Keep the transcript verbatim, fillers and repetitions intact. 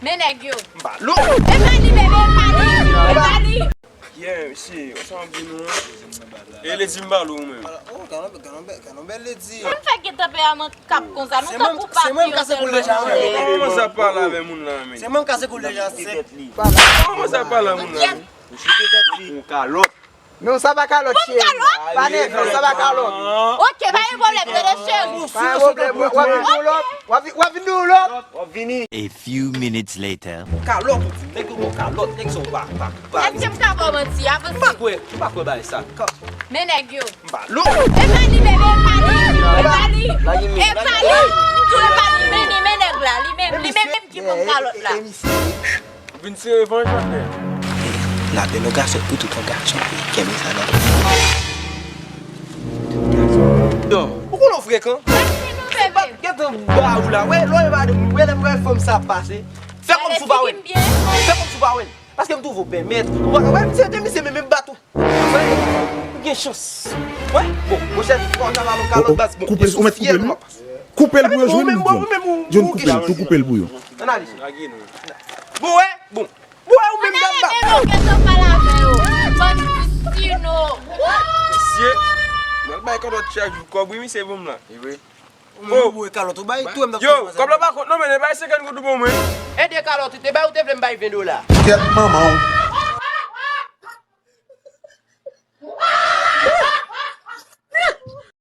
Men nèg yo. M pa lou. E pa li, bebe, e pa li. E pa li. Yeah, mesye, wè sa m ap di nou an? E ledi m pa lou ou menm. Oh, gade yon bèl, gade yon bèl, gade yon bèl ledi. Mwen fè gen tanperaman k ap konsa. Nou tankou papyon sèlman. Kòman sa pale avè moun nan, men? Se mwen k kase koul deja sèk. Kòman sa pale avè moun nan, men? Ou kalòt. Non, sa pa kalòt, cheri. Pa nèg, non, sa pa kalòt. Ok, pa gen pwoblèm, tande, cheri. Pa gen pwoblèm, w ap vin di w lòt. W ap vin di w lòt. W ap vini. A few minutes later. Kalòt, ou di, nèg yo ba w kalòt, nèg sa w pa, pa, pa. Èske m ka ba w manti? Avanse. M pa kwè, m pa kwè bagay sa. Men nèg yo. M pa lou. E pa li, bebe, e pa li. E pa li. E pa li. M di w e pa li, men li, men nèg la. Li menm, li menm ki ban m kalòt la. Vin se revanj, patnè. Lape nou gasèt pou tout yon gason pou kenbe sa nan tèt. Yo, ou konnen w frekan? Se pa gentan ba ou la. Wè, lò e ba de moun. Wè lè m wè fanm sa ap pase. Fè kòmsi w pa wè l. Fè kòmsi w pa wè l. Paske m twouve w pèmèt. Ou pa wè misye te misye menm bat ou. Ou gen chans. Wè, bon, monchè, fò w ta ba nou kalòt baz. Bon, koupe l, ou mèt koupe l, wi. Koupe l pou yo jwenn li, John. John, koupe l, tou koupe l pou yo. Ann ale. Bon, wè, bon. Bon, wè, ou menm gad ba. Ann ale, men nou gentan pale avè yo. Bann sino. Mesye, m al bay kalòt chak jou kòb, wi, misye ban m la. Wi. Ou menm ou boure kalòt, ou bay tou, m t ap fè. Yo, kòb la pa kont non, men bay senkant goud ou ban mwen. E de kalòt ou te bay, ou te vle m bay ven dola. Kèt manman w.